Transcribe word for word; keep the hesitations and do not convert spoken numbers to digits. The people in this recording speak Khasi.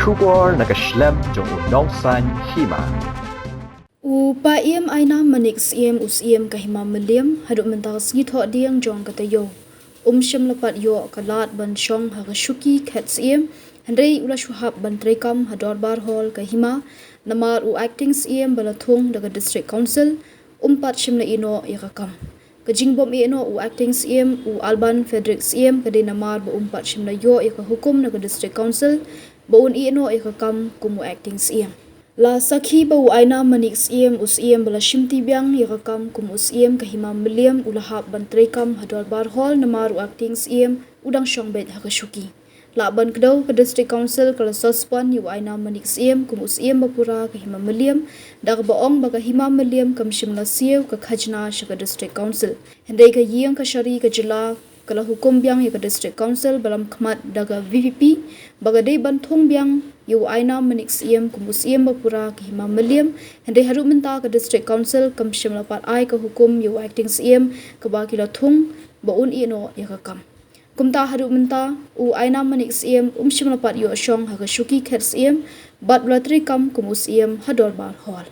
Khubor na ka shlem jong u nongsaiñ hima. U Paiem Ainam Manik Syiem u Syiem ka Hima Mylliem haduh mynta ka sngi Thohdieng jong ka taïew um shym la pat ïoh ka lad ban shong ha ka shuki khet Syiem, hynrei u la shu hap ban treikam ha Dorbar Hall ka hima namar u Acting Syiem ba la thung da ka District Council um pat shym la ïeh noh ïa ka kam. Ka jingbym ïeh noh u Acting Syiem u Alban Frederick Syiem ka dei namar ba um pat shym la ïoh ïa ka hukum na ka District Council ba un ïeh noh ïa ka kam kum u Acting Syiem. La sakhi ba u Ainam Manik Syiem u Syiem ba la shimti biang ïa ka kam kum u Syiem ka Hima Mylliem u la hap ban treikam ha Dorbar Hall namar u Acting Syiem u dang shong beit ha ka shuki. Lah ban kdew ka District Council ka la suspend ïa u Ainam Manik Syiem kum u Syiem ba pura ka Hima Mylliem da kaba ong ba ka Hima Mylliem kam shym la siew ka khajna sha ka District Council. Hynrei ka ïing ka shari ka jylla ka la hukum biang ïa ka District Council ba lam khmat da ka V P P ba ka dei ban thung biang ïa u Ainam Manik Syiem kum u Syiem ba pura ka Hima Mylliem, hynrei haduh mynta ka District Council kam shym la pat ai ka hukum ïa u Acting Syiem kaba ki la thung ba un ïeh noh ïa ka kam. Kumta haduh mynta u Ainam Manik Syiem um shym la pat ïoh shong ha ka shuki khet Syiem bad u la treikam kum u Syiem ha Dorbar Hall.